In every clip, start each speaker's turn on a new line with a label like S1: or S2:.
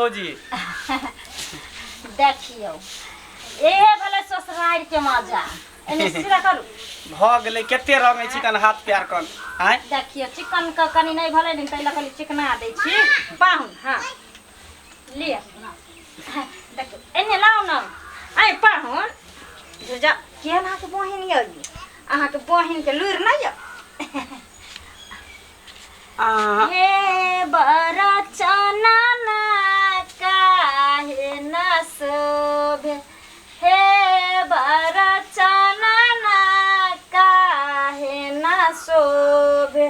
S1: भौजी।
S2: देखियौ, इहे भेलै ससुरारि के मजा। एने सीधा करू।
S1: भऽ गेलै, कते रंगै छी कन हाथ प्यार कन आँय।
S2: देखियौ, चिकन के कनि नहि भेलै ने, ताहि लए कहली चिकना दै छी पाहुन। हाँ लिअ, देखियौ, एने लाउ ने। आइ पाहुन जा, केहन अहाँके बहिन यऽ? अहाँके बहिनके लुरि नहि यऽ? हे बरचना काहे न शोभे, हे बरचना काहे न शोभे,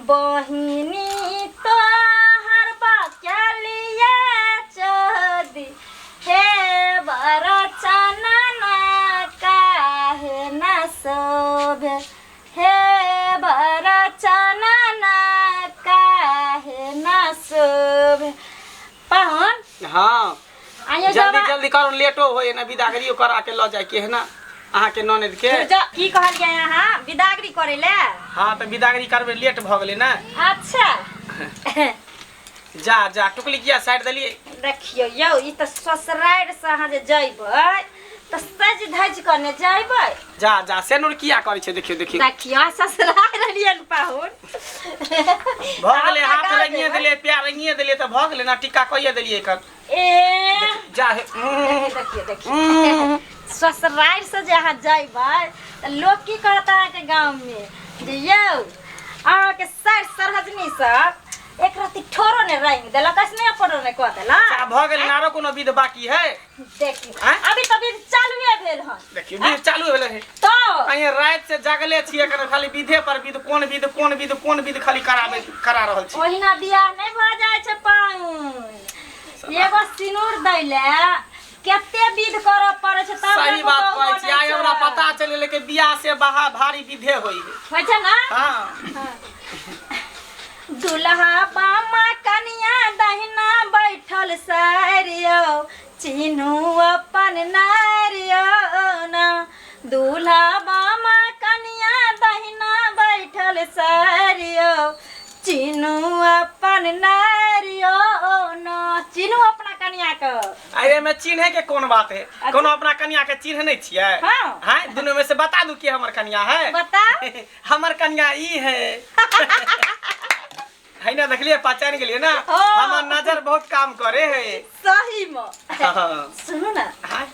S2: बहिनी तोहर बकलिया चोदी, हे बरचना काहे न शोभे, हे बरचना काहे न शोभे। पाहुन।
S1: हाँ।
S2: आइयो।
S1: जल्दी
S2: जब
S1: जल्दी करू, लेटो होय ना, विदागरियो करा के लऽ जाय के है ना अहाँके ननद के।
S2: की कहलियै अहाँ, विदागरी करै ले?
S1: हाँ, तऽ विदागरी करबै, लेट भऽ गेलै ने।
S2: अच्छा।
S1: जा जा, टुकली किया साइड देलियै?
S2: देखियौ यौ, ई तऽ ससुरारि से अहाँ जे जइबै तऽ सजि धजि कऽ ने जइबै।
S1: जा जा, सेनुर किया करै छै? देखियौ देखियौ।
S2: देखियौ, ससुरारि एलियै ने पाहुन।
S1: भऽ गेलै,
S2: आब
S1: हाथ
S2: लगा
S1: रंगिए
S2: देबै।
S1: देलियै, प्यार रंगिए देलियै, तऽ भऽ गेलै ने, टीका कइए देलियै एकर।
S2: ए।
S1: जा हे।
S2: देखियौ देखियौ, ससुरारि से जे अहाँ जइबै तऽ लोक की कहत अहाँके गाँवमे जे यौ अहाँके सर सरहजनी सब एक रत्ती ठोरो ने रंग देलक, ऐसने परो ने कऽ देलक।
S1: अच्छा, भऽ गेलै, आरो कोनो विध बाकी है?
S2: देखियौ।
S1: आँय?
S2: अभी तऽ विध चालुए भेल हन।
S1: देखियौ, विध चालू भेलै है।
S2: तऽ
S1: अहीं राति से जागले छियै, एखन खाली विधे पर विध, कोन विध, कोन विध, कोन विध खाली कराबै करा रहल छी।
S2: ओहिना बियाह नहि भऽ जाइ छै पाहुन, एगो सिनूर दै लए कते विध करऽ पड़ै छै तब
S1: सही
S2: एगो
S1: बात
S2: बहू
S1: कहै छी।
S2: बनै
S1: आइ हमरा
S2: छै।
S1: पता चलि गेलै कि बियाह से बाहर भारी विधे होइ है।
S2: होइ छै ने?
S1: हाँ।
S2: दुल्हा बामा कनिया दहिना बैठल सारियो, चिन्हू अपन नारियो ना। दुल्हा बामा कनिया दहिना बैठल सारियो, चिन्हू अपन नारियो ना। चिन्हू अपना कनिया के।
S1: अरे में चिन्हे के कोन बात है? कोनो अपना कनिया के चिन्ह नहीं छियै?
S2: हाँ।
S1: हाँ, दुनू में से बता दू कि हमर कनिया है?
S2: बताओ।
S1: हमर कनिया ई है, है ना? देखलिए, पहचान गेलिए ना?
S2: हाँ।
S1: हमर नजर बहुत काम करे है।
S2: सही में।
S1: हाँ।
S2: सुनू ना।
S1: हाँ।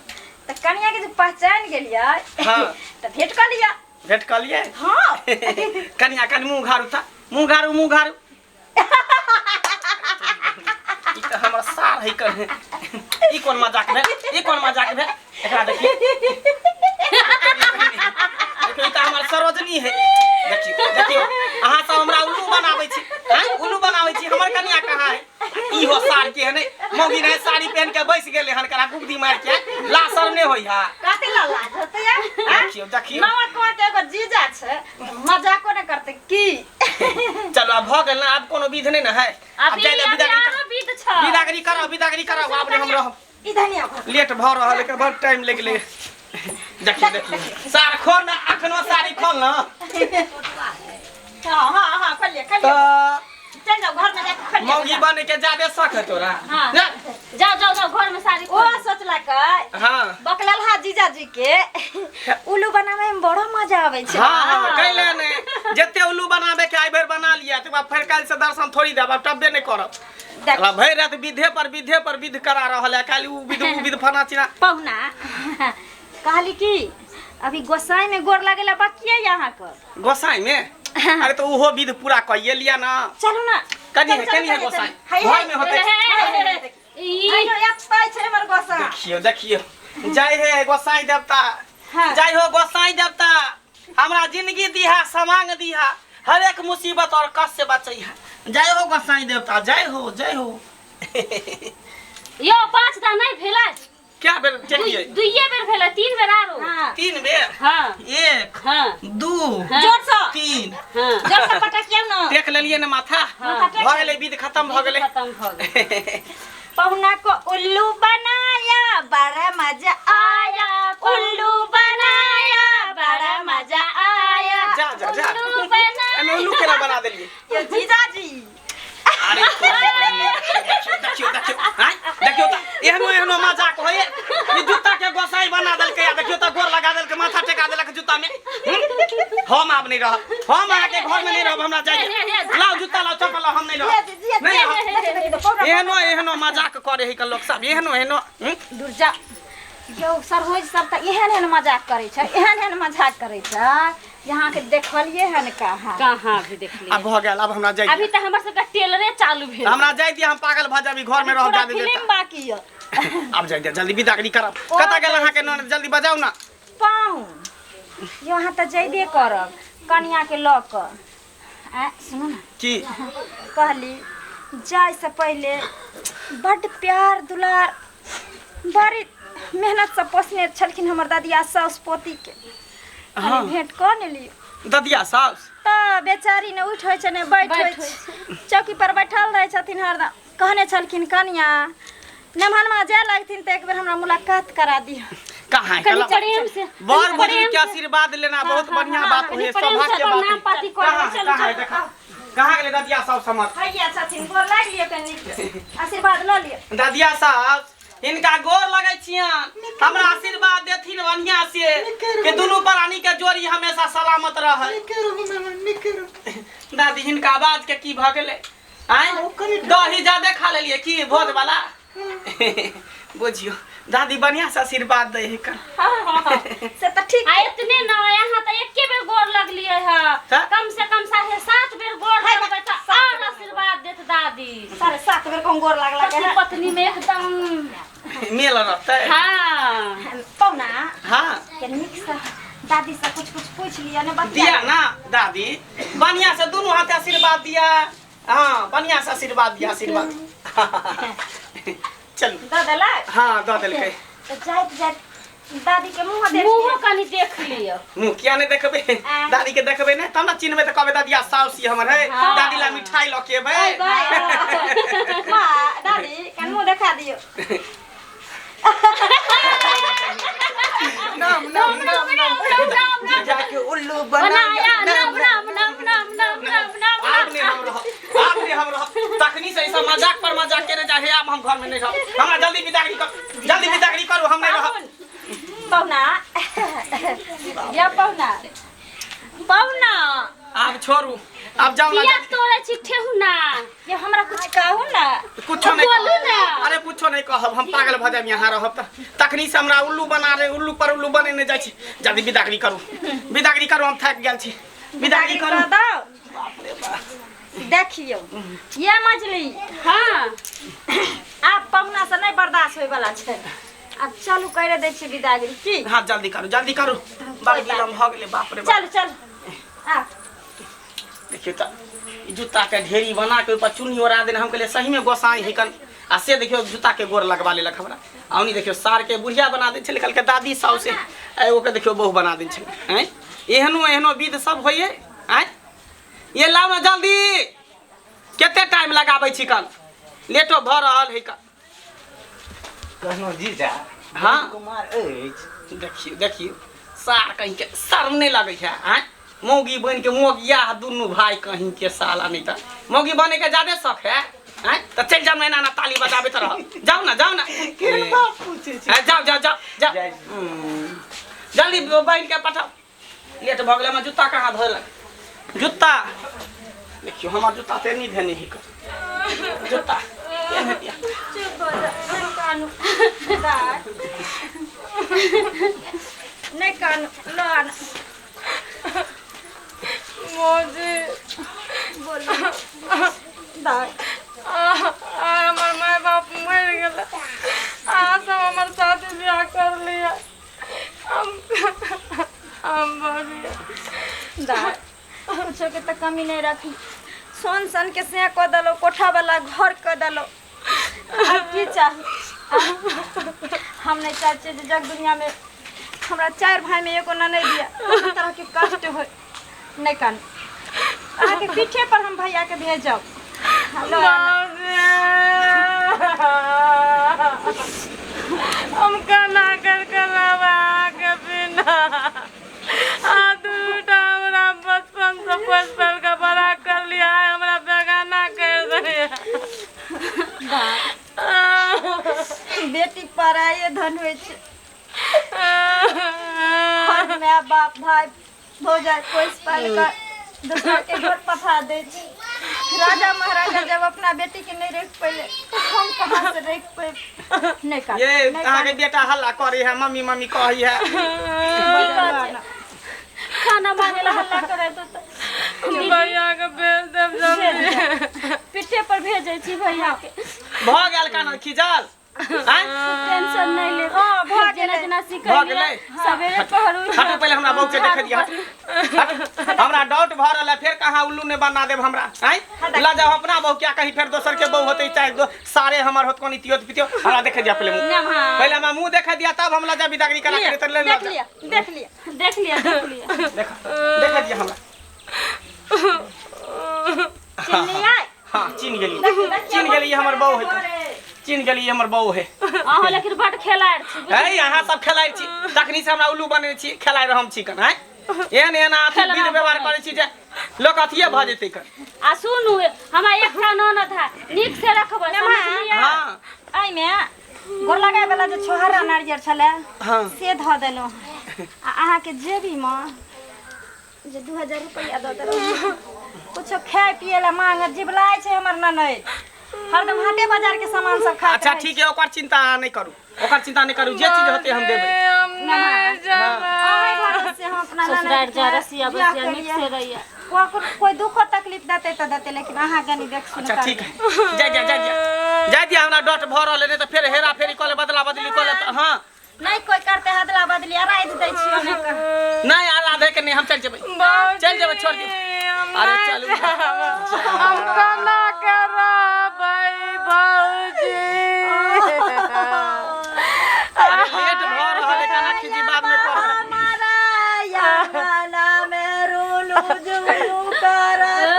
S2: तऽ कनिया के जे पहचान गेलियै,
S1: हाँ।
S2: तऽ भेंट कऽ लिअ।
S1: भेंट कऽ लिए।
S2: हाँ।
S1: कनिया, कनि मुँह घारू था, मुँह घारू, मुँह घारू। ई तऽ हमर सार है कने। ई कोन मजाक भेल? ई कोन मजाक भेल? एकरा देखिए देखियो, ई तऽ हमर सरोजनी है। देखियो देखियो, अहाँ सब हमरा उल्लू बनाबै छी, हैं, उल्लू बनाबै छी। हमर कनिया कहाँ है? ई हो सार के है ने, मौगी ने साड़ी पहन के बैस गेलै हन, करा गुगदी मार के ला शर्म नहि होई हा।
S2: कथी ला लाज होतै यार?
S1: देखियो देखियो।
S2: नवा कुआं के एगो जीजा छै, मजाको नहि करतै की?
S1: चलो, आब भऽ गेल ना, आब कोनो विध नहि ने है। आब
S3: अभी
S1: जाय दे,
S3: अभी
S1: विदागरी
S3: आरो विध छै।
S1: विदागरी कराओ, विदागरी कराओ, आब नहि हम रहब।
S2: ई धनिया भर।
S1: लेट भऽ रहल है, बड़ टाइम लागि गेलै। देखियो देखियो, सार खोल ना, अखनो साड़ी खोल ना।
S2: हाँ हाँ हाँ, खोलिए खोलिए।
S1: तऽ
S2: चल जाओ, घर में जाके खोलिए।
S1: मौगी बने के ज्यादा शक है तोरा?
S2: हाँ।
S1: जा।
S3: जाओ जाओ जाओ, घर में साड़ी
S2: ओ
S3: खोल।
S2: सोचलक
S1: हाँ।
S2: बकललहा जीजाजी के उल्लू बनावे में बड़ा मजा आवे छै।
S1: हाँ हाँ, कैले ने जते उल्लू बनाबे के आई भरि बना लिया, तकर बाद फेर काल्हि से दर्शन थोड़ी देब, आब टब्बे नहि करब।
S2: देख।
S1: साला भरि राति विधे पर विधे पर विध करा रहल है, काल्हि उ विध उ विध फना चिना।
S2: पहुना, कहली कि अभी गोसाई में गोर लगेला बाकी है यहाँ के।
S1: गोसाई में? अरे तो उहो विध पूरा कइए लिया ना।
S2: चलू ना।
S1: कनी है,
S2: चलू,
S1: कनी है
S2: चलू,
S1: गोसाई?
S2: चलू। हाय,
S1: घर
S2: हाय,
S1: में होते।
S2: हाय, हाय, हाय, हाय।
S3: ई
S2: हाय, एत्तै छै हमर गोसाई।
S1: देखियो देखियो, जय हे गोसाई देवता।
S2: हाँ।
S1: जय हो गोसाई देवता, हमरा जिंदगी दिहा, समांग दिहा, हर एक मुसीबत और कष्ट से बचैहा। जय हो गोसाई देवता, जय हो, जय हो।
S3: यो पाँच टा नहीं भेलै।
S1: क्या बेर चलिए?
S3: दुइये बेर भेलै, तीन बेर आरो।
S2: हाँ।
S1: तीन बेर।
S3: हाँ।
S1: एक,
S3: हाँ।
S1: दू,
S3: हाँ।
S2: जोर से।
S1: तीन।
S3: हाँ।
S2: जोर से पटकियौ ना।
S1: देख लेलिए ना माथा।
S2: माथा टेक।
S1: भऽ गेलै, विध खत्म भऽ गेलै।
S3: खत्म भऽ गेलै।
S2: पहुना को उल्लू बनाया, बड़ा मजा आया। उल्लू बनाया, बड़ा मजा आया।
S1: जा जा जा।
S3: उल्लू बनाया।
S1: एमे उल्लू केना बना देलिए?
S2: यो जीजाजी।
S1: अरे देखियो देखियो देखियो, आँय? हम आब नहीं रहब, हम अहाँ के घर में नहीं रहब, हमरा जाय दिअ। लाओ जूता लाओ चप्पल लाओ, हम नहीं रहब, नहीं रहब। एहनो एहनो मजाक करे है के लोग सब, एहनो एहनो।
S2: दूर जा यौ सरहोज सब तऽ एहन एहन मजाक करै छै, एहन एहन मजाक करै छै जे अहाँके देखलियै हन कहाँ
S3: कहाँ भी देखलियै।
S1: अब भऽ गेल, अब हमरा जाय
S3: अभी तऽ हमर सबके टेलरे चालू भेल।
S1: हमरा जाय दिअ, हम पागल भऽ जाबी घर में रहब जाबी
S2: फिल्म बाकी यऽ।
S1: अब जाय दिअ, जल्दी विदागरी करब। कतऽ गेल अहाँके ननद? जल्दी बजाउ ना।
S2: पाहुन यौ अहाँ तऽ जयबे करब कनियाके लऽ कऽ। आ सुनू ना
S1: की
S2: कहली जाय से पहिले बड्ड प्यार दुलार बड़ी मेहनत से पोसने छलखिन हमर ददिया साउस पोती के,
S1: हाँ।
S2: भेंट कऽ ने लियौ।
S1: ददिया साउस
S2: तऽ बेचारी ने उठ होइ छै ने बैठ होइ छै, चौकी पर बैठल रहै छथिन हरदम। कहने छलखिन कनिया नमहनमा जाय लगथिन तऽ एक बेर हमरा मुलाकात करा दिअ।
S1: कहाँ
S3: कनी प्रेम से
S1: बर बुजुर्ग के आशीर्वाद लेना बहुत बढ़िया बात होय, सौभाग्य के बात। कहाँ कहाँ देखा कहाँ गेलै ददिया साउस हमर?
S2: भैया छथिन, गोर लागि लिअ कनी, आशीर्वाद लऽ लिअ।
S1: ददिया साउस हिनका गोर लगै छियन, हमरा आशीर्वाद देथिन बढ़िया से कि दुनू प्राणी के जोड़ी हमेशा सलामत रहे। दादी हिनका आवाज के की भऽ गेलै? आँय दही ज्यादा खा लेलियै की भोज वाला? बुझियो दादी बढ़िया से आशीर्वाद दै है।
S2: से तऽ ठीक
S3: आ इतने न यहाँ तऽ एके बेर गोर लगलियै है, कम से कम 7.5 बेर गोर लगबै तऽ आर आशीर्वाद देत दादी।
S2: 7.5 बेर कम गोर लागला
S3: पति पत्नी में एकदम
S1: मेल रहतै।
S3: हाँ
S2: पौना
S1: हाँ
S2: के नीक से दादी से कुछ कुछ पूछ लिअ ने बतिया
S1: दिया ना दादी, बढ़िया से दुनू हाथ आशीर्वाद दिया। हाँ बढ़िया से आशीर्वाद दिया, आशीर्वाद। चलू
S2: दऽ देलक?
S1: हाँ दऽ देलकै।
S2: तऽ जाइत जाइत दादी के मुँह देख
S3: मुँहो कनी देख लिअ।
S1: मुँह किया नहीं देखबै? दादी के देखबै ने तब ने चिन्हबै, तऽ कहबै दादिया साउस हमर है, दादी ला मिठाई लऽ के एबै।
S2: माँ दादी कन मुँह देखा दियौ।
S4: नाम नाम नाम नाम जाके उल्लू बनाया
S3: नाम नाम नाम नाम नाम नाम नाम।
S1: आब नहीं हम रहब, आब नहीं हम रहब। तखनी से ऐसा मजाक पर मजाक केने जा हे, आब हम घर में नहीं रहब। हमरा जल्दी विदागरी कर, जल्दी विदागरी करू, हम नहीं रहब।
S2: पहुना या पहुना
S3: पहुना
S1: आब छोड़ू, आब जाओ ना।
S3: किया तोड़ै छी ठेहुना?
S2: ये हमरा कुछ कहू ना।
S1: कुछो नहीं
S3: बोलू ना।
S1: अरे कुछो नहीं कहब, हम पागल भऽ जायब यहाँ रहब तऽ। तखनी से हमरा उल्लू बना रहे, उल्लू पर उल्लू बनेने जाइ छी। जल्दी विदागरी करू, विदागरी करू, हम थाकि गेल छी, विदागरी करू।
S2: देखियौ ये मछली।
S3: हाँ
S2: आब पहुना से नहीं बर्दाश्त होय वाला छै, आब चलू कर दै छी विदागरी की।
S1: हाँ जल्दी करू, जल्दी करू, बड़ विलम्ब भऽ गेलै। बाप रे बाप।
S2: चलू चलू आ
S1: देखियौ तऽ जूता के ढेरी बना के ऊपर चुन्नी ओढ़ा देने, हम कहलियै सही में गोसाई हिकन, आ से देखियौ जूता के गोर लगवा लेलक हमरा। आ ओनी देखियौ सार के बुढ़िया बना दै छलै, कहलकै दादी साउस से, आ एगो के देखियौ बहू बना दै छलै। आँय एहनो एहनो विध सब होइए। आँय ये लाउ ना जल्दी, कते टाइम लगाबै छी कल, लेटो भऽ रहल है कल।
S4: कहलहुँ जीजा
S1: हाँ
S4: कुमार अछि।
S1: देखियौ देखियौ सार कहीं के शर्म नहीं लगै है। आँय मौगी बन के मौगिया दुनू भाई कहीं के साला, नहीं तऽ मौगी बने के ज्यादा शौक है। आँय तऽ चलि जाउ ना, एना एना ताली बजाबैत रह, जाउ ना जाउ ना।
S4: केहन बात पूछै छी?
S1: जाउ जाउ जाउ जाउ, जल्दी बहिन के पठाउ, लेट भऽ गेलै। हमर जूता कहाँ धोलक? जूता देखियौ हमर जूता तऽ एनी धेने ही, जूता
S2: चुप हो जा, नहीं कानू नहीं कानू लो आना।
S5: मौजी
S2: बोलो दाई
S5: हमर my बाप मरि गेल, अहाँ सब हमर शादी ब्याह कर लिअ। हम
S2: दाई कुछो के तऽ कमी नहीं रखी, सोन सन के से कऽ देलहुँ, कोठा वाला घर कऽ देलहुँ, आब की चाही? हम नहीं चाहै छियै जे जग दुनिया में हमरा 4 भाई में एगो ननैद दिया, कोनो तरह के कष्ट हो नहीं कान। अहाँके पीठे पर हम भैया के भेजब।
S5: हम केना कर के रहबै अहाँके बिना? आ दूटा हमरा बचपन से पोसि पालि के बड़ा कर लिया, हमरा बेगाना कर दैया।
S2: बेटी पराये धन होइ छै, हर my बाप भाई भौजाई पोसि पालि कऽ दोसरा के घर पठा दै छी। राजा महाराजा जब अपना बेटी के नहीं रख पेले तो हम कहाँ से रख पे। नहीं काट
S1: ये
S2: नहीं
S1: अहाँके बेटा हल्ला करै है, मम्मी मम्मी कहै है।
S2: काट।
S3: खाना मांगे ला हल्ला करे तो
S5: भैया के भेज देब जल्दी।
S3: पीठे पर भेजै छी भैया के।
S1: भऽ गेल कान खिजल? आँय?
S3: टेंशन नहीं ले।
S2: हाँ, भऽ
S3: जेना
S2: गेलै।
S3: जेना
S1: भऽ
S3: सिखेलियै
S1: गेलै?
S3: सवेरे पहर उठि
S1: हटू, पहिले हमरा बहू के देखे दिअ। हटू, हमरा डाउट भऽ रहल है, फेर कहाँ उल्लू नहि बना देब हमरा। आँय, लऽ जाउ अपना बहू क्या, कहीं फेर दोसर के बहू होतै, चाहे सारे हमर होत, कोनी तियो पितियो। हमरा देखे दिअ पहिले मुँह, पहिले हमरा मुँह देखे दिअ, तब हम लऽ जा बिदागरी करा के। तऽ ले
S2: देख
S1: लऽ
S2: लिया, देख लिया,
S3: देख लिया, देख लिया,
S1: देख, देखे दिअ हमरा।
S2: चिन्ह आय।
S1: हाँ, चिन्ह गेली, चिन्ह गेली, हमर बहू है, चिन्ह गेली, हमर बहू है।
S3: अहाँ लेकिन बड खेलाड़ छी।
S1: है अहाँ सब खेलाइ छी, तखनी से हमरा उल्लू बने छी, खेलाइ रहम छी कन। आँय, एहन एहन अथी विध व्यवहार करै छी जे लोक अथिये भऽ जेतै कन।
S3: आ सुनू, हमरा एकटा ननद है, नीक से रखबै, समझलियै?
S1: हाँ।
S2: एहिमे गोर लगाय वाला जे छोहरा नारियर छलै
S1: हाँ
S2: से धऽ देलहुँ, आ अहाँके जेबीमे जे 2000 रुपैआ दऽ देलहुँ। कुछो खाय पिए ला मांगत जिबलाय छै हमर ननैद, हरदम हाटे बाजार के सामान सब खाइत
S1: अच्छा
S2: रहै।
S1: ठीक है, ओकर चिंता अहाँ नहि करू, ओकर चिंता नहि करू, जे चीज होतै हम देबै।
S5: हम नहीं जाना।
S2: अहाँ घर से हम अपना
S3: ससुरारि
S2: ननैद
S3: जा
S2: के
S3: रसिया
S2: बियाह
S3: बसिया नीक
S2: केलियै।
S3: से रहिया।
S2: कोई दुखो तकलीफ देतै तऽ देतै, लेकिन अहाँ कनी देख सुन।
S1: अच्छा ठीक है, जाय दिया, जाय दिया, जाय दिया। हमरा डट भऽ रहल है, नहि तऽ फेर हेरा फेरी कऽ ले, बदला बदली कऽ ले तऽ। हाँ,
S2: नहीं कोई करते हदला बदली, राखि दै छियै नहि कह।
S1: नहि राधे के नहि, हम चलि जेबै, चलि जेबै, छोड़ दियौ। अरे चलू।
S5: हम केना के रहबै भौजी?
S1: अरे लेट भऽ रहल है, केना खींची बाद में करब।
S2: हमारा अंगना में रुलू जुलू करत।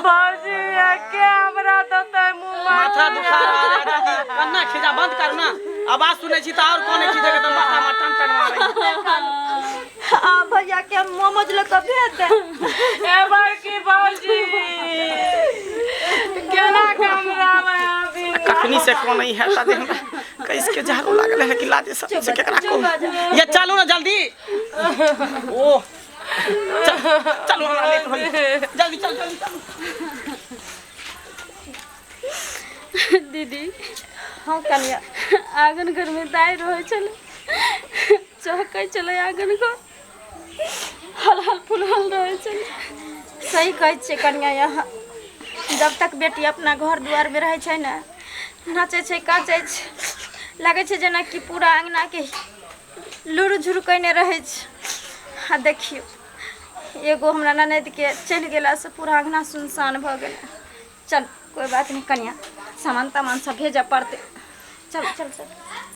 S5: भौजी के हमरा देतै मुँह?
S1: माथा दुखा रहल है दादी, कन्ना खींचा बंद करू ना। आवाज सुनै छी तऽ आओर कोने खींचे के तऽ माथा में टन टन मारै।
S2: आ भैया के हम मोमोज लऽ कऽ भेज दे।
S5: ए बड़की भौजी, केना कमरा में अभी?
S1: कखनी से कोन नहीं है दादी, हमरा कैस के झाड़ू लागल है कि लाजे सब से केकरा को। ये चलू ना जल्दी, ओ चल, चलू, हमरा लेट होई, जल्दी चल, जल्दी चलू।
S3: दीदी।
S2: हाँ कनिया।
S3: आंगन घर में दाइ रहै छलै, चहकै छलै, आंगन घर हल हल फुलहल रहै छलै।
S2: सही कहै छियै कनिया, यहाँ जब तक बेटी अपना घर दुआरमे रहै छै ने, नाचै छै काचै छै, लागै छै जेनाकि पूरा अङ्गनाके लुरु झुरु कयने रहै छै। आ देखियौ, एगो हमरा ननदिके चलि गेलासँ पूरा अङ्गना सुनसान भऽ गेलै। चल, कोइ बात नहि कनिया, सामान तामान सब भेजऽ पड़तै। चल चल चल।